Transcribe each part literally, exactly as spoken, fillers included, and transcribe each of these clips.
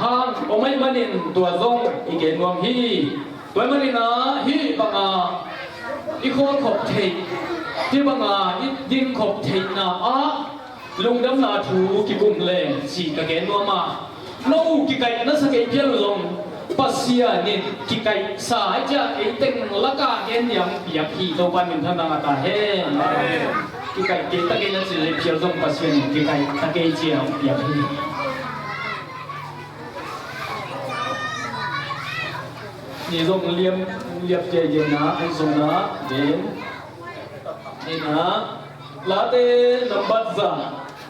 Hang om ahih manin tua zong i gen nuam hi. Tua ahih manin ah hih banga i khawl khop theih, hih banga i ding khop theihna ah lungdamna thu kikum leng cih ka gen nuam a, no kikaih na sa kei phial zong Pasian in kikaihsa ahih ciang ei teng lakah gen ding piak hi. Topa minthanna ngah ta hen. Kikaih kei ta kei na cih leh phial zong Pasian in kikaih ta kei ciang piak hi. Ni zong liam liap kei ding na, ai zong na, den. Ni na, Late nambat za,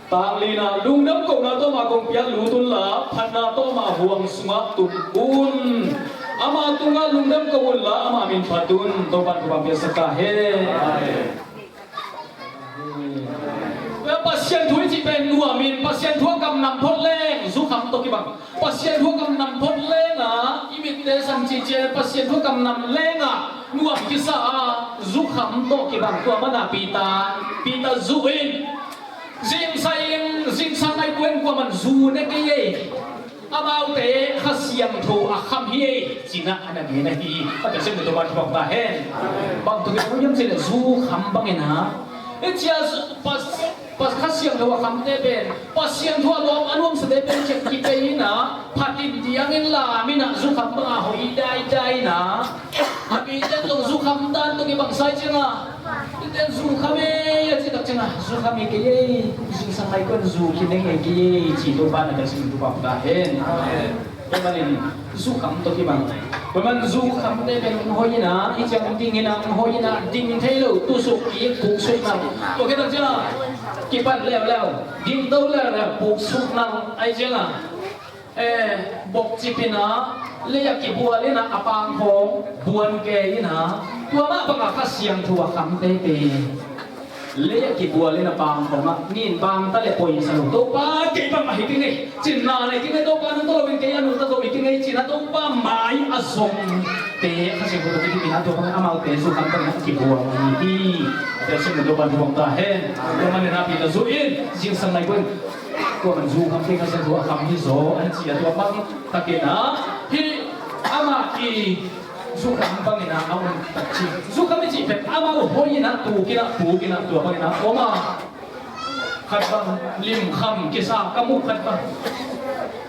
tang li na, lungdam kohna tawh amah kong piak lut un la, phatna tawh amah huang sungah tum un. Ama tungah lungdam ko un la, ama min phat un. Topa in thupha piaksak ta hen. Pasian thu i cih pen nuam in, Pasian thu a kamnam phot leng zukham tawh kibang. Pasian thu a kamnam phot leng a i mitte san cihcia, Pasian thu a kamnam leng a nuam kisa a zukham tawh kibang. Tua mana Peter, Peter zuh in, zingsang in, zingsang nai kua in kuaman zu ne kei ei. Amaute Kha Siangtho a kham hi ei, ci-in ah a na gen ahi hi. A telsiam Topa in thupha ta hen. Bang tawh kibang hiam cih leh zukham bangin ah, i cia zu-, Pas-, Pas-, Kha Siangtho a khamte pen, Pasian thu a lawm a nuamsate pen ciang kipei in ah, phat in diang in lam in ah zukham bang a hoih daidai in ah, a mite zong zukham dan tawh kibang sa ahih ciang ah, i ten zukham ei a cih tak ciang ah, zukham ei kei ei, zingsang nai kua in zu kinei ei kei ei, ci Topa in a telsiam thupha ta hen. Tua manin zukham tawh kibang. Tua man zukhamte pen hong hoih in ah, i ciang ding in ah, hong hoih in ah, ding thei lo, tusuk kik, puksuk nang. Tua khit tak ciang ah, kipan leuleu, ding to leuleu, puksuk nang, ahih ciang ah, eh, bokcip in ah, lei ah kibual in ah, a pangkhawng buan kei in ah, tua mah bang a Kha Siangtho a khamte pen lei ah kibual in a pangkhawng ah, nin pang ta leh poisa lo. Topa, kei bang mah hi keng ei, ci-in na nei keng ei. Topa, nang tawh lo in kei a nungta zo hi keng ei, ci-in ah Topa mai a zongte Kha Siangtho tawh kidim in ah, tua bang amaute zukham bangin ah kibual ahi hi. A telsiam Topa in thupha ta hen. Tua manin ah Peter zuh in, zingsang nai kua in, tua man zukhamte Kha Siangtho a kham hi zaw, a na ci a, tua bang takin ah hih amah i zukham bangin ah a om tak ci. Zukham i cih pen amau hoih in ah, tuk in ah, puk in ah, tua bangin ah om a, khat bang limkham kisa ka mu khat bang.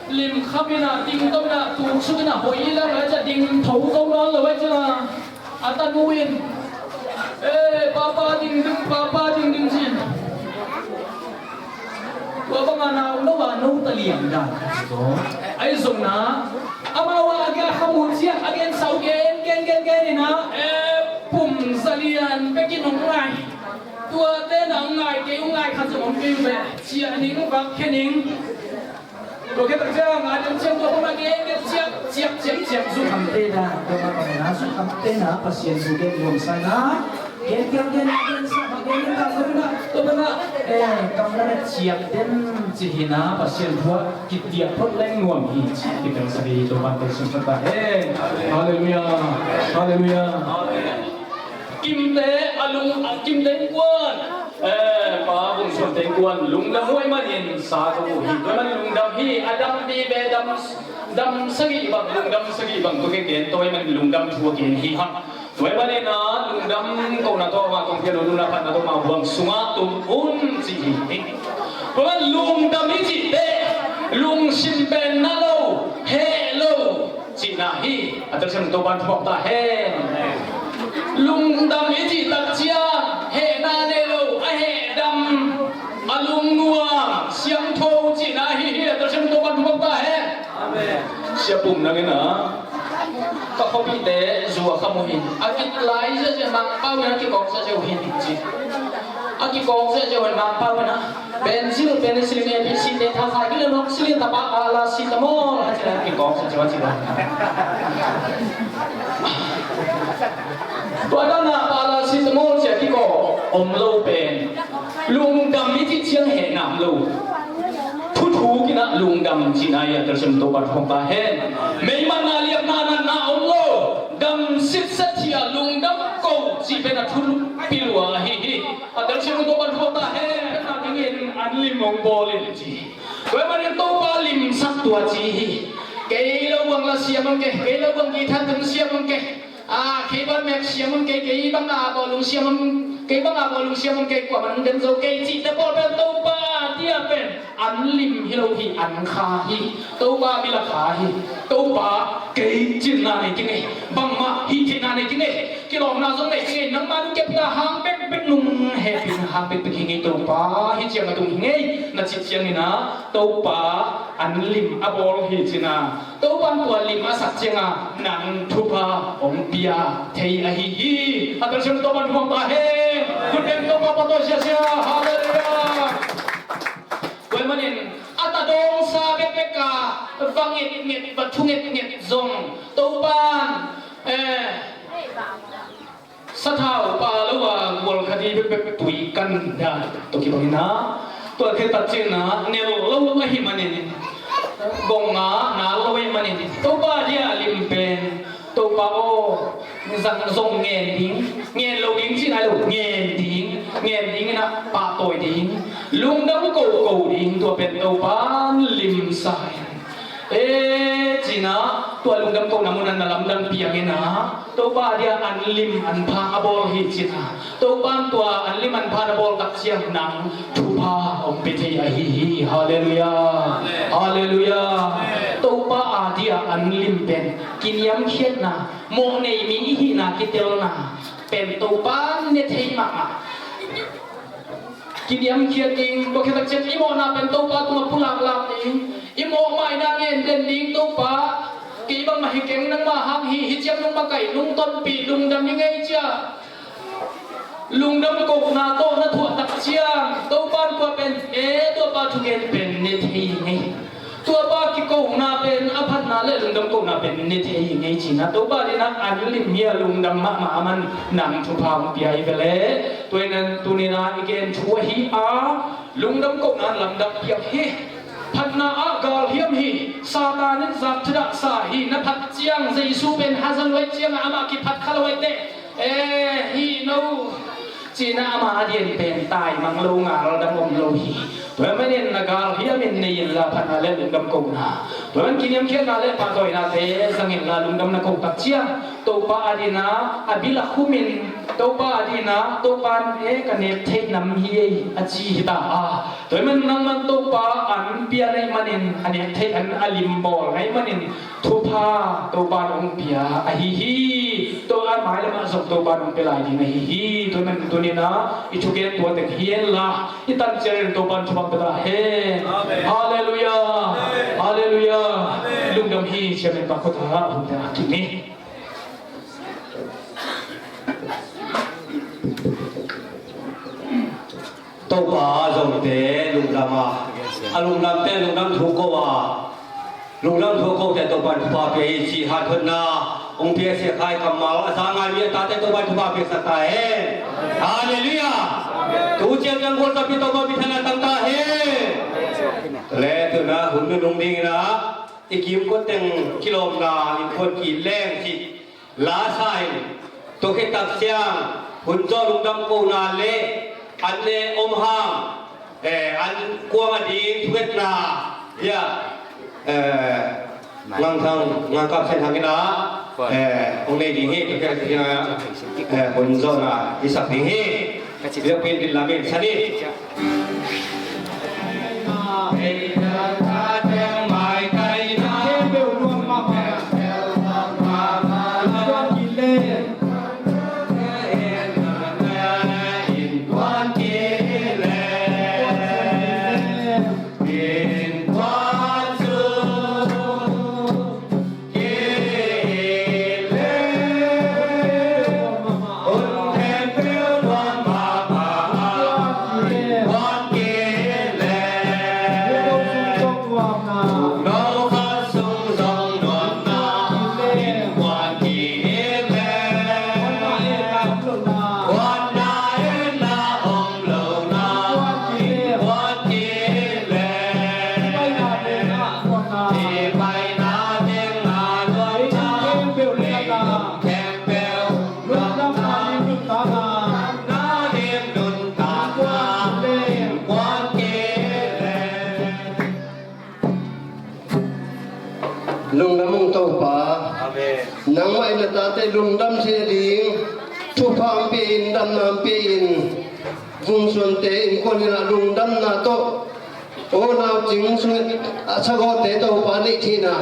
Limkham in ah, ding to in ah, tuksuk in ah, hoih lel lo ahih ciang ding tho zo nawn lo ahih ciang ah, a tanu in, "Eh, papa ding ding, papa ding ding," ci-in. Tua bang a nau no a no ta liang dan. Ahi zongin ah, amau a gen a kha mu ciang, a gensa uh gen, gen, gen, gen in ah, eh, pum za lian bekin hong ngai. Tuate in ah hong ngai kei, hong ngai khat zong om kei uh leh, ciah ning, vak khia ning. Tua khit tak ciang a, a diam ciang tua bang a gen, gen ciak, ciak, ciak, ciak, zukhamte dan. Tua bang a zukhamte na, Pasian thu gen nuam sa in ah, gen, gen, gen, gen sa, ma gen, gen ta, tua bang a, tua bang a, eh, kam na na ciak den ci hi in ah, Pasian thu ah kitiak phot leng nuam hi ci, kitelsa hi. Topa in telsiam ta hen. Halleluiah. Halleluiah. Kimte a lung, a kimte innkuan, eh, Pa Bung Suante innkuan lungdam uh ahih manin sa ka uh hi. Tua ahih manin lungdam hi, a dam vive, dam, dam sagih bang, lungdam sagih bang, tua gen, tua ahih manin lungdam thu a gen hi hang. Tua ahih manin ah lungdam kohna tawh amah kong piak lut un la, phatna tawh amah huang sungah tum un ci hi. Tua ahih manin lungdam i cih teh lungsim pen na lo, heh lo cihna hi. A telsiam Topa in thupha ta hen. Lungdam i cih tak ciang hehna nei lo, a heh dam, a lungnuam siangtho cihna hi hi. A telsiam Topa in thupha ta hen. Amen. Sia Pum nang in ah, ka khuapihte zu a kham uh hi. A kit lai ziahziah Mangpau in a kikawk ziahziah uh hi ci. A kikawk ziahziah uh hi Mangpau in ah. Penicillin, penicillin, A B C te tha khai kei leh amoxicillin, tapa, paracetamol, a ci leh kikawk sa ci a ci leh. Tua dan a paracetamol ci a kikawk om lo pen. Lungdam i cih ciang hehna om lo. Thuthuk in ah lungdam cihna hi. A telsiam Topa in thupha ta hen. Meiman a liapna natna om lo. Dam sitset hi a lungdam ko cih pen a thupi lua ahi hi. A telsiam Topa in thupha ta hen. Hehna dingin an lim hong bawl in ci. Tua ahih manin Topa limsak tua ci hi. Kei lo buang la siam hong kei, kei lo buang guitar tum siam hong kei, a, kei bang mek siam hong kei, kei bang a bawlung siam hong, kei bang a bawlung siam hong kei, kuamah nong dem zo kei cih te pawl pen Topa a dia pen an lim hi lo hi, an kha hi. Topa bil a kha hi. Topa kei cinna nei kingei, bangmah hih cinna nei kingei, kilawmna zong nei kingei, nangmah nong kepna hang bekbek nong hehpihna hang bekbek hi ngei Topa, hih ciang a tung hi ngei na cih ciangin a Topa an lim a bawl hi cin a, Topa in tua lim a sak ciang a nang thupha hong pia thei ahi hi. A telsiam Topa in thupha hong pia hen. Khut beng Topa pahtawi siasia. Halleluiah. Tua ahih manin a ta dawngsa bekbek a va ngetnget, va thu ngetnget zong Topa in, eh, sathau pa lo a gual khat i bekbek tui kan dan tawh kibang in a, tua khit tak ciangin a nel lo ahih manin, gong a nal lo ahih manin, Topa dia a lim pen, Topa aw, zang zong ngen ding, ngen lo ding cih nai lo, ngen ding, ngen ding in a pahtawi ding, lungdam koko ding, tua pen Topa in limsa in. E, cin a, tua lungdam kohna mun a na lamdang piang in a, Topa dia an lim an pha a bawl hi cin a, Topa in tua an lim an pha na bawl tak ciang nang thupha hong pia thei ahi hi. Halleluiah. Halleluiah. Topa a dia an lim pen kiniamkhiatna, mawh nei mi i hihna kitelna pen Topa in ne thei mahmah. Kiniamkhiat ding, tua khit tak ciang i mawhna pen Topa tungah pulaklak ding, i mawh mah in a ngen den ding Topa, kei bangmah hi keng nangmah hang hi, hih ciang nong makaih, nong tonpih, lungdam hi ngei cia. Lungdam kohna tawh na thuah tak ciang Topa in tua pen, e, tuapa thugen pen ne thei ngei. Tuapa kikona pen a phatna le lungdam kohna pen ne thei hi ngei cin a, Topa ding a an lim hi a, lungdam mahmah a man nang thupha hong pia hi ve le. Tua ahih manin tuni in a i gen thu ahi a, lungdam kohna in lamdang piang hi. Phatna ah galhiam hi. Satan in zak thudahsa hi. Na phat ciang Jesu pen haza luai ciang a amah kiphat kha luai teh. E, hi no. Cin a ama a dian pen taimang lo, ngaldam om lo hi. Tua ahih manin na galhiam in nei inla phatna le lungdam kohna. Tua ahih manin kiniamkhiatna le pahtawinate zang inla lungdam na koh tak ciang Topa a ding a, a bil a khum in Topa a ding a, Topa in e ka nek theih nam hi ei a ci hi ta a. Tua ahih manin nangman Topa an pia na hih manin a nek theih an a lim bawl na hih manin thupha Topa in hong pia ahi hi. Tua a mailam ah zong Topa in hong pia lai ding ahi hi. Tua ahih manin tuni in a i thugen tua teng hi henla, i tan ciangin Topa in thupha pia ta hen. Amen. Halleluiah. Amen. Halleluiah. Amen. Lungdam hi. Chairman pa khut a hun te a kim hi. Topa zongte lungdam a, a lungdamte lungdam thu ko a, lungdam thu kote Topa in thupha pia hi ci, hanthotna hong pia sia khai kammal a za ngai mi a tate Topa in thupha pia sak ta hen. Halleluiah. Tu ciang ciang gualzapi Topa minthanna tang ta hen. Le tuna hun nunung ding in a i kimkot teng kilawmna in kuan ki leng ci. La sa in, tua khit tak ciang hun zawh lungdam kohna le an ne om hang, eh, an kuang a ding thungetna, ya, eh, Ngangthang, Ngangkap Sen Thang in a, eh, hong nei ding hi, tua khit tak ciang, eh, hun zawhna i sak ding hi. Biakpiin din lamin sa ni. Lungdam ung Topa. Amen. Nangmah in na tate lungdam theih ding thupha hong pia in, damna hong pia in, vungsuante innkuan in ah lungdamna tawh, aw naucing sungin a sagawhte Topa neih theihna,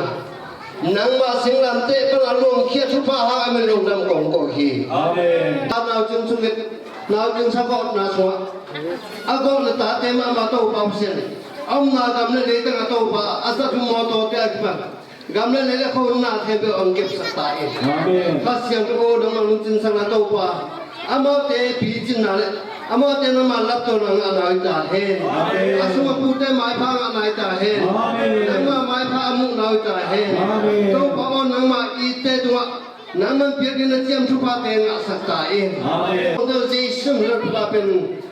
nangmah singlamteh pan a luangkhia thupha hang a min lungdam kong ko hi. Amen. A naucing sungin, naucing sagawhna sungah a gawhna tate mahmah Topa Pasian, a omna gam le lei tengah Topa a zat uh mawtawte a kipan gam le lei le khuahun na khempeuh hong kepsak ta in. Amen. Pasian aw, nangmah lungcinsakna Topa, amaute picinna le amaute nangmah laptawna ngahna hi ta hen. Amen. A sung a pute maipha ngahna hi ta hen. Amen. Nangmah maipha a muhna hi ta hen. Amen. Topa aw, nangmah itte tungah nangmah piak ding na ciam thuphate ngahsak ta in. Amen. Kong Jesu min tawh thupha pen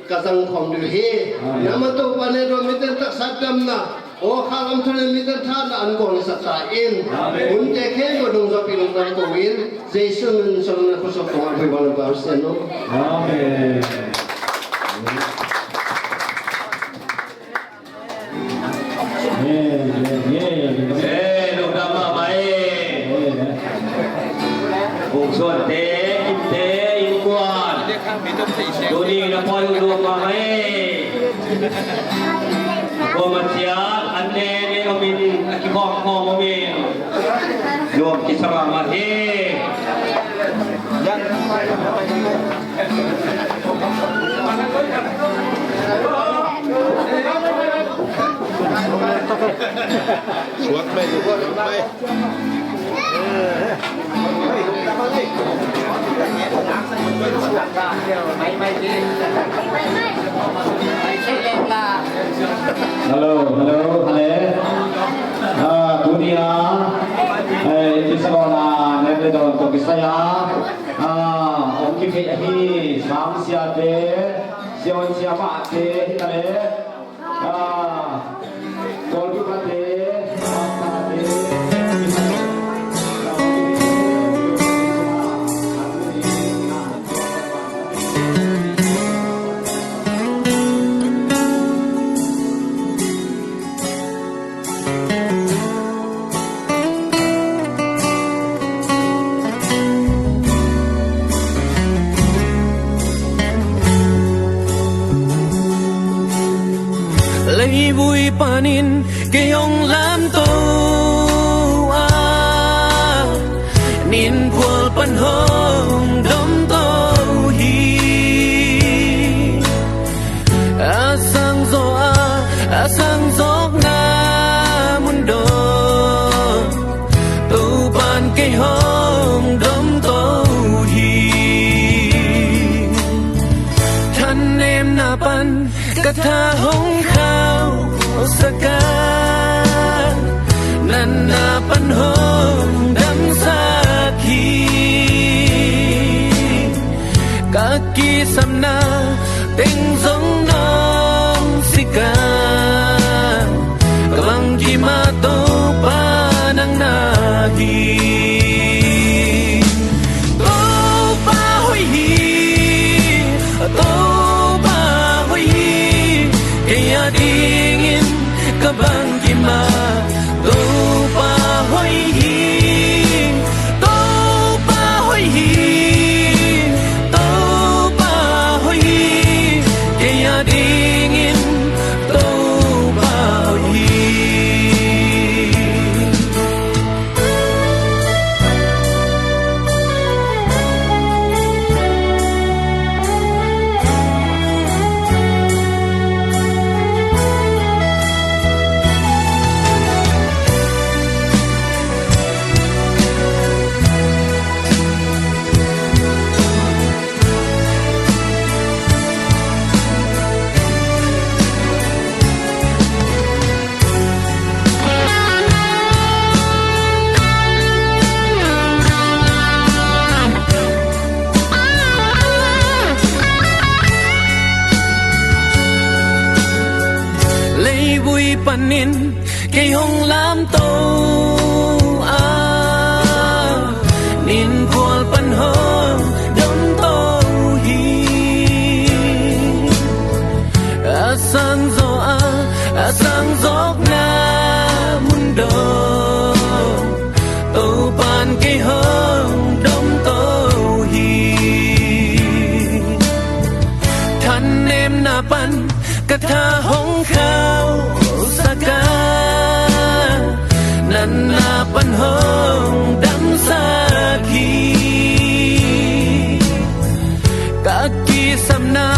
ka zang khawm ding hi. Amen. Nangmah Topa ne dua mite taksa damna, aw kha lam thone mite thahna an kong sak ta in. Amen. Hunte khempeuh dong zawpi lungdam ko in, Jesu min sawlna khosok kong a pui bang lam pau sen no. Amen. Eh, lungdam mahmah e. Vungsuante, Kimte, innkuan, tuni na pawi uh lua mahmah e. Kuama ciat an ne ne om in, a kikhawm khawm om in, lua kisa mahmah hi. Hello, hello, hello. Ah, tuni a, eh, episode a, nem le don ko kisaya. Ah, ong kipe ahi, sang siate, sion siamate, hi ta le. Ah, Kawlgupate, Kawlgupate. Leivui panin kei hong lamto a, nin phual pan hong domto hi. A sang zaw a, a sang zawkna mun dawn, Topa'n kei hong domto hi. Thanemna pan ka tha hong khauhsak a, natna pan hong damsak hi. Ka kisapna teng zong nong sik a, ka bangkim a Topa nang na hi. Topa hoih hi, Topa hoih hi, kei a dingin ka bangkim a Topa hoih hi, Topa hoih hi, Topa hoih hi, kei a dingin Topa hoih hi. Leivui panin kei hong lamto a, nin phual pan hong domto hi. A sang zaw a, a sang zawkna mun Tha hong khauhsak a, natna pan hong damsak hi. Ka kisapna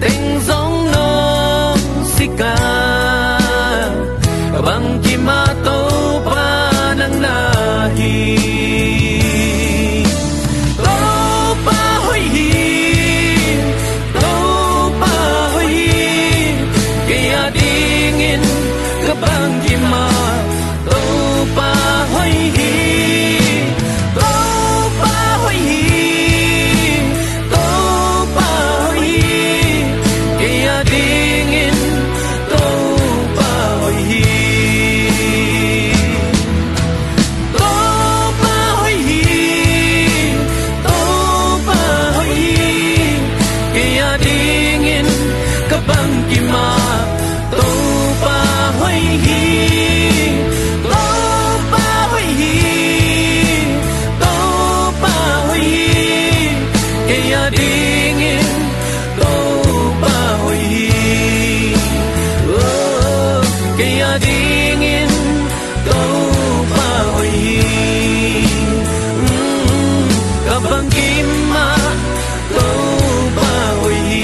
teng zong nong sik a, ka bangkim a Topa nang na hi. Topa hoih hi, Topa hoih hi, kei a dingin ka bangkim a Topa hoih hi. Topa hoih hi, Topa hoih hi, kei a dingin Topa hoih hi. Topa hoih hi, Topa hoih hi, kei a dingin ka bangkim a Topa hoih hi. Topa hoih hi, Topa hoih hi, kei a dingin Topa hoih hi. Oh, kei a dingin Topa hoih hi. Mm, ka bangkim a Topa hoih hi.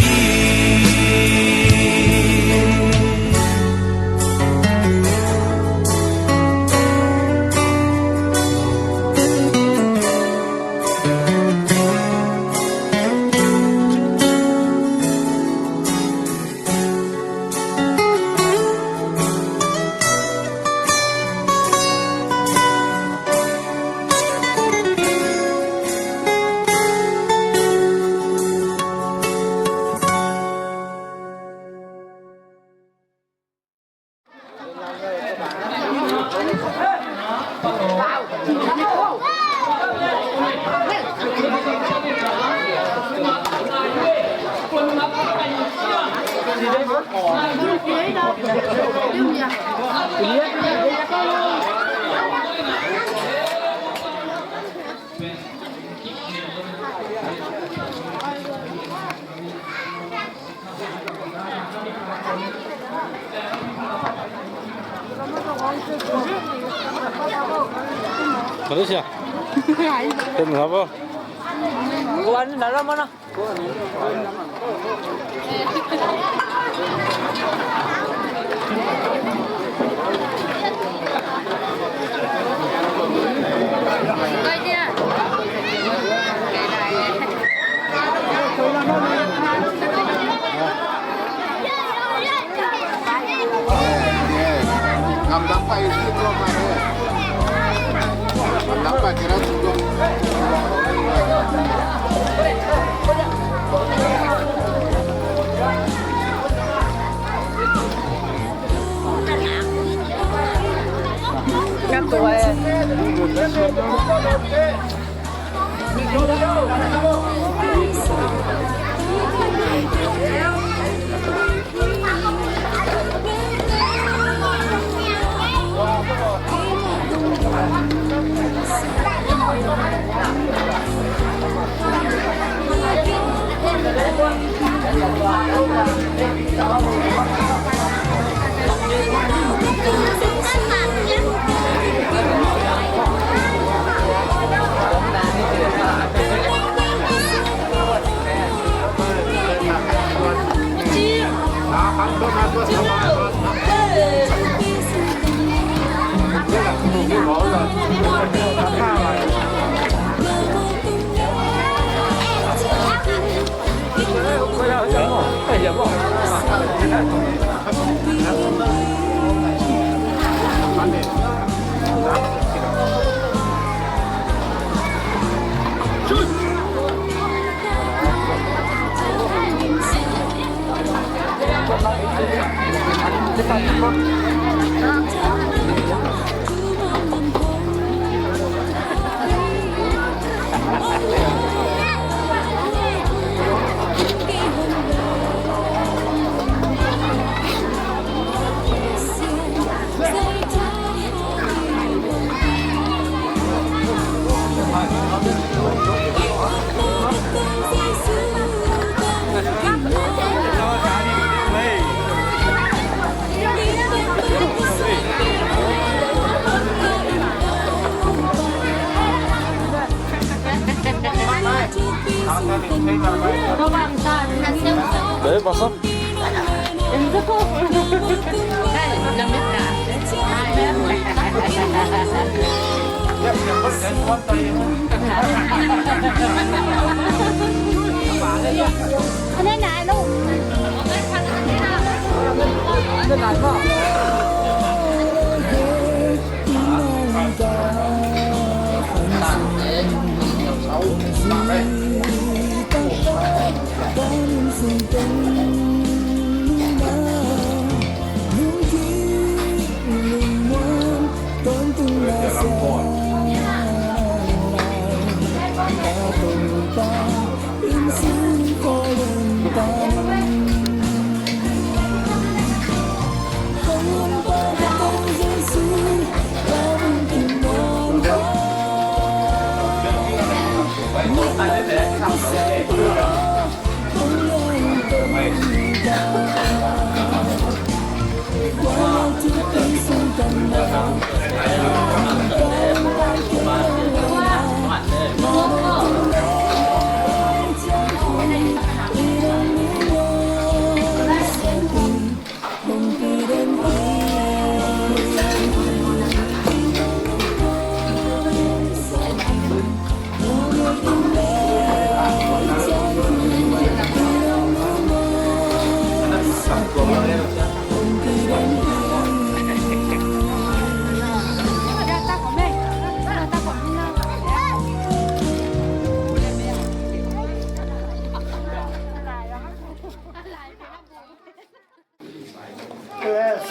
Malaysia. Tem ngabo. Kuan na la mana. Đấy, vào sắp.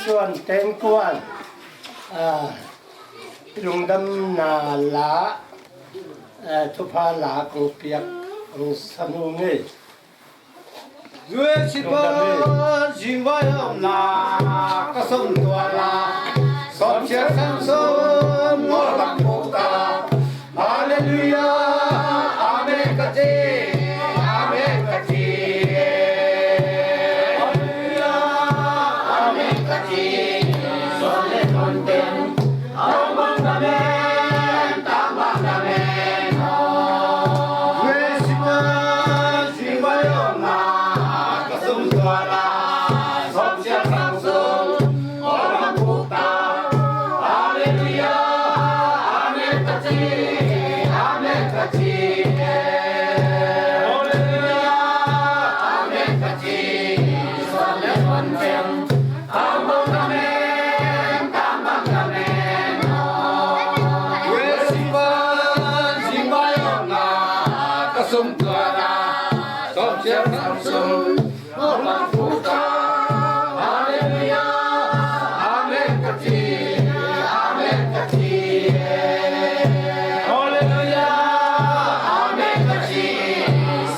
Suan teng kuan, ah, lungdamna la, ah, thupha la kong piak, kong sanu ngei. Zuesipa zingvai omna ka som tuala, som sial sang som ngol bang pukta. Halleluia, amen ka ci, amen ka ci. Halleluia, amen ka ci. Son le son ten, tang bang amen, tang bang amen. Zuesipa zingvai omna ka som tuala, som sial sang som. Halleluia, amen ka ci, amen ka ci. Halleluia, amen ka ci. Son le son ten, tang bang amen, tang bang amen. Zuesipa zingvai omna ka som tuala, som sial sang som. Halleluia, amen ka ci, amen ka ci. Halleluia, amen ka ci.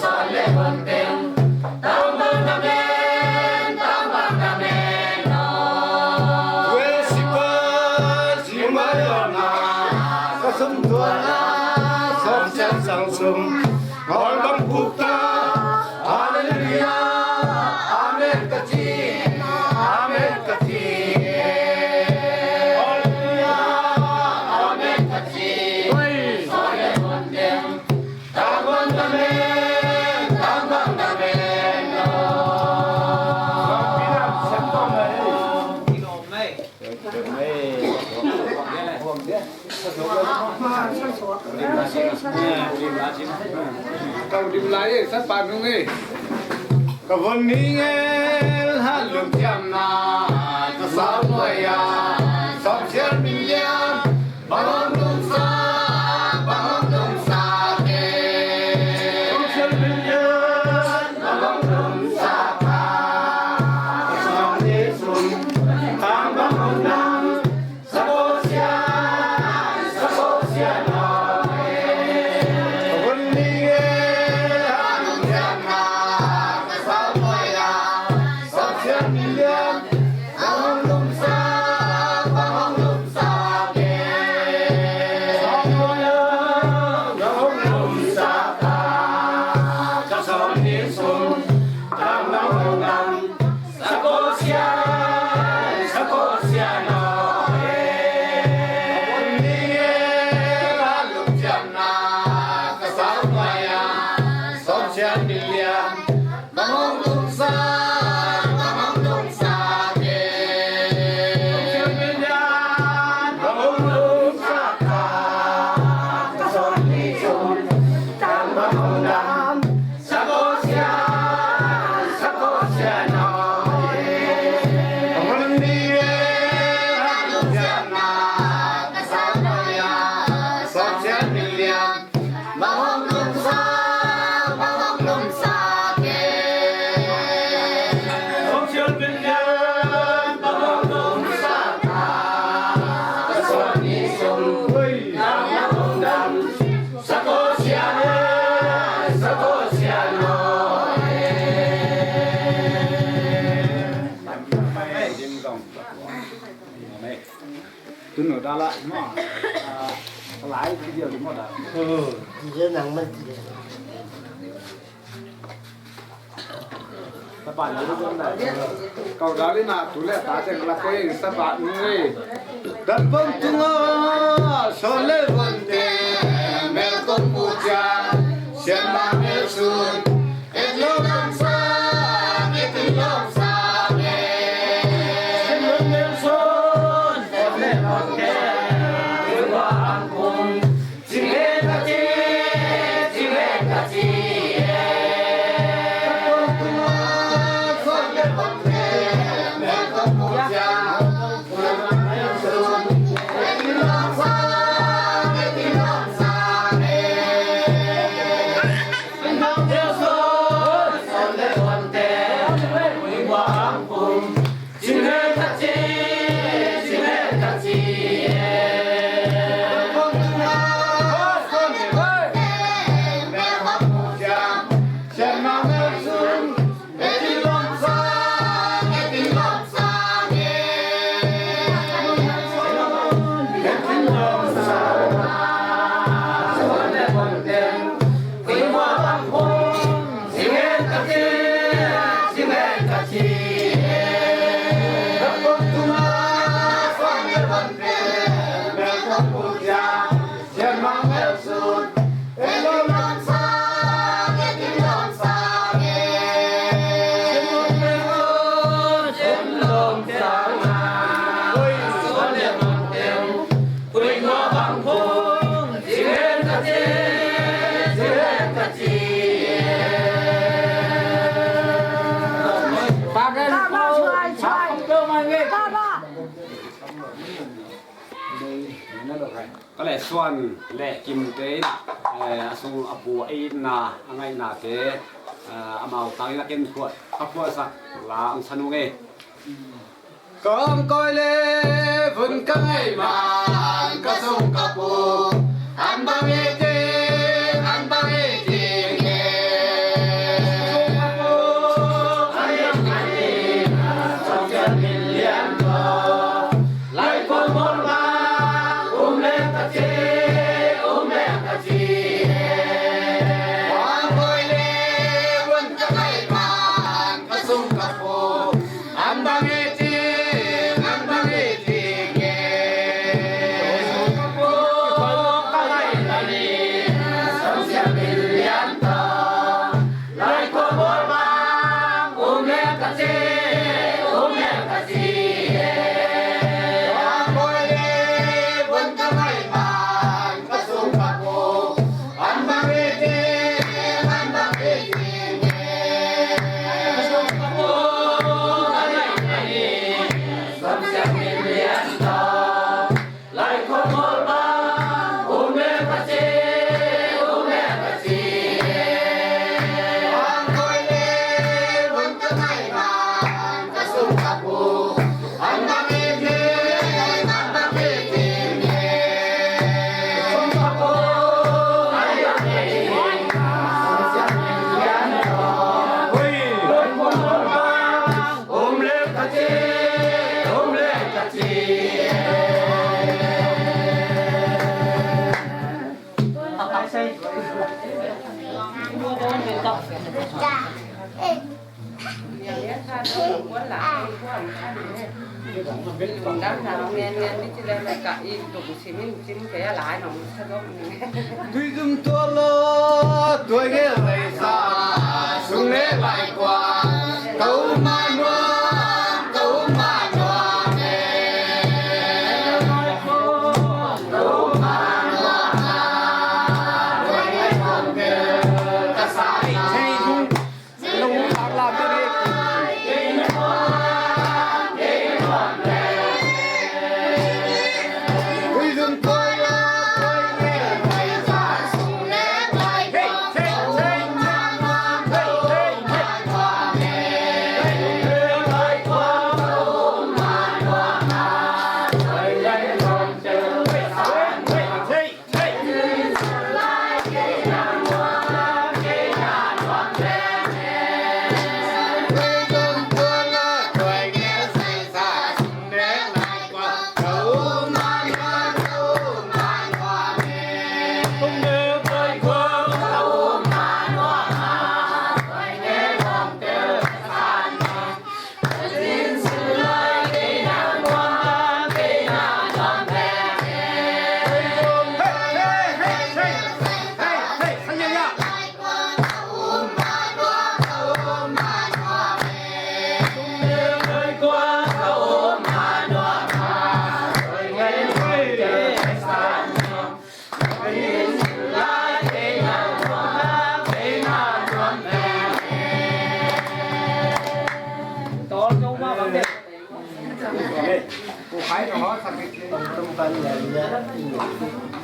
Son le son ten, tang bang amen, tang bang amen. Zuesipa zingvai omna ka som tuala, som sial sang som. Ngol bang pukta. Halleluia, amen ka ci, amen ka ci. Halleluia, amen ka ci. Son le son ten, tang bang amen, tang bang amen. Ka von ning el halum thiamna ka sau nuai a, som sial min lian bang hong lungsa, bang hong lungsa te. Som sial min lian bang hong lungsa ka, ka sau ni sum tang bang hong nang. Tun lo da la ma. Lai video di mo da. Video nang man. Tapa ni lu da. Kau da li na tu le ta teng la koi tapa ni. Dan bang tunga son le bang te mel kong mu cia. Sian ma mel sun. Ka le Suan le Kimte in, eh, a sung a pu a itna a ngaihnate, eh, amau tangin a ken khuat a khuatsak la ang sa nung e. Kong koi le vun ka ngai man ka sung ka pu an bang i ting an bang i ting e. Lai kong mol ma um le ka ci um le ka ci e. Kong koi le vun ka ngai man ka sung ka pu. Tuizum tua lo tuai ngel leisa sung le lai kua kau ma nuam kau ma nuam e.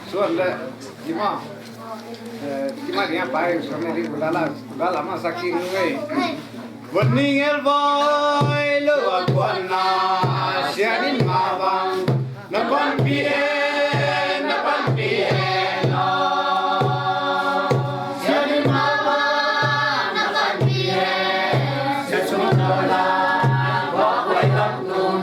Suan le, Tima. Eh, Tima dia pai, suan le di gala, gala ma saking ngai. Wan ni ngel vai lo a kuan na, sia ni ma bang, na panpi e, na panpi e na. Sia ni ma bang, na panpi e, sia sum dola, wa kuai bang tum.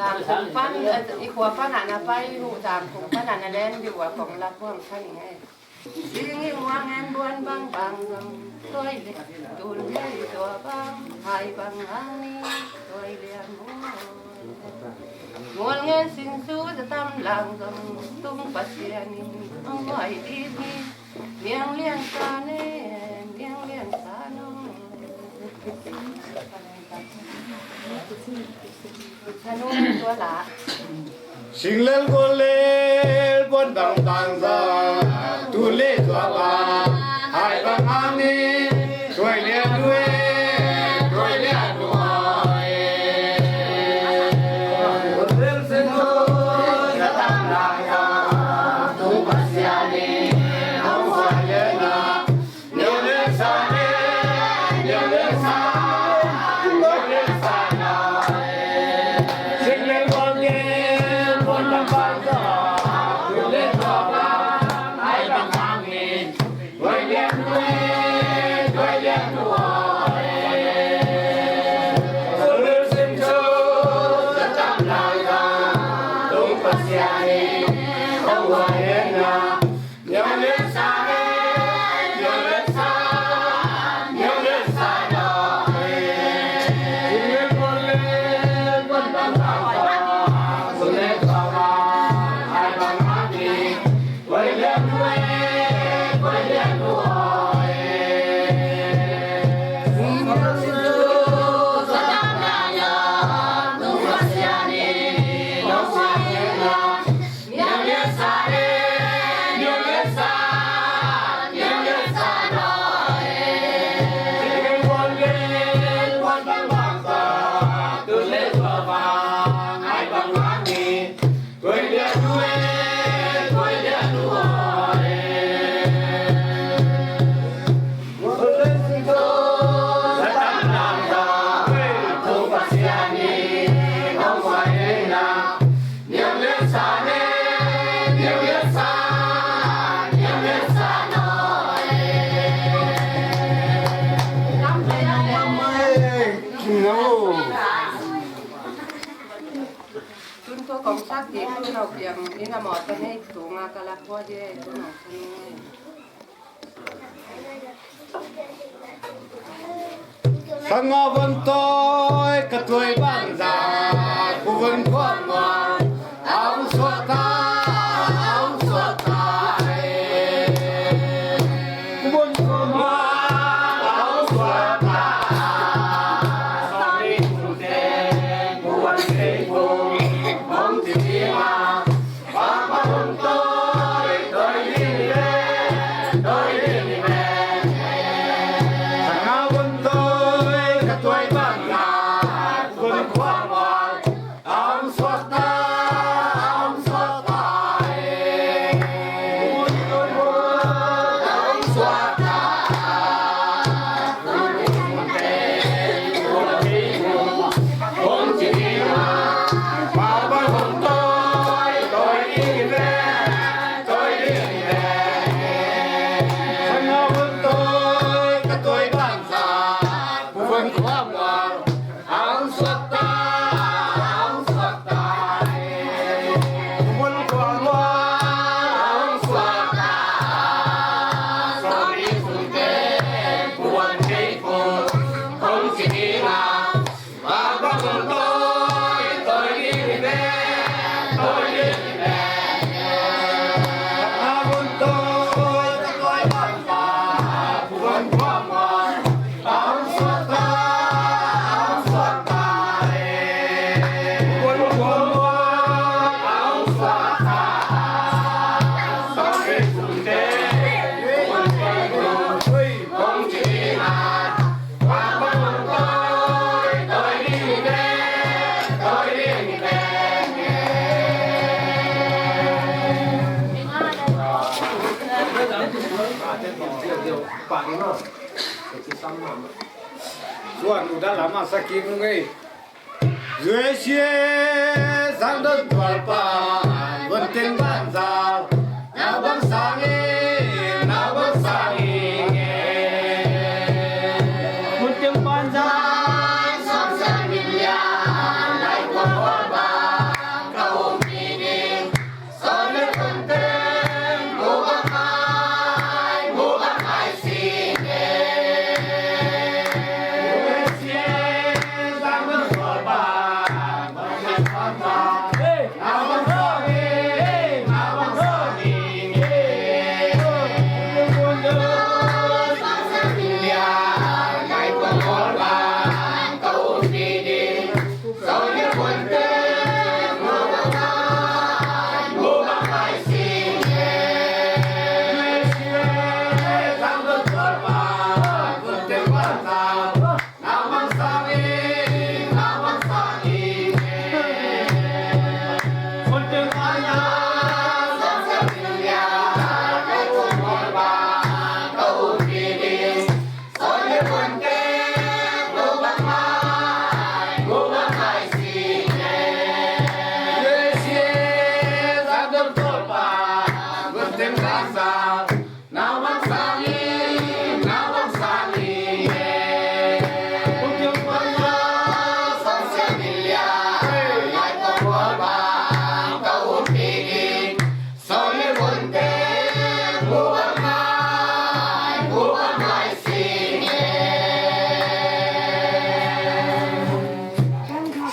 Zan kong pan, i khua pan ah na pai uh, zan kong pan ah na len dih uh a kong lak huam kha ning ei. Ding i muang en buan bang bang zong, tuai le, tun le i tua bang, hai bang ang ni, tuai le a muang. Mual ngen sin su za tam lang zong, tung Pasian in, ang mai di ni, niang lian sa ne, niang lian sa no. Sing lel gol lel buan bang bang za, tu le tua ba, hai bang ang ni, tuai le a due, tuai le a due. Gol lel sen zo, ya tang la ya, tu Pasian ni, ang wa le na. Kong sak kik tu no piang ina mawtaw nei tunga ka la khua di ei tu no ka nu ei. Sanga vun tawi ka tuai banza ku vun khua mual a hong suak ta, a hong suak ta ei. Ku vun khua mual a hong suak ta. Sorry, ku vun khua mual hong ci ma. Tuan udah lama sakit nung eh. Zuesie zang don tual pa, vun teng banza, na bang sangin, na bang sangin. Vun teng banza, sang sang min lia, lai kua kua ba, ka um pi ding.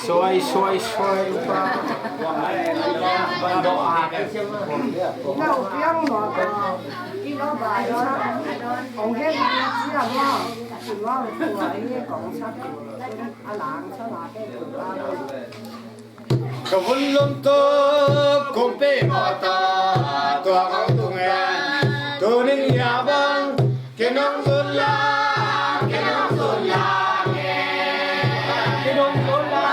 Suai, suai, suai, upa. Ka vun lum tuk kong pe mawtaw tua kong tung e. Tuning ya bang kinong zun la, kinong zun la e. Kinong zun la.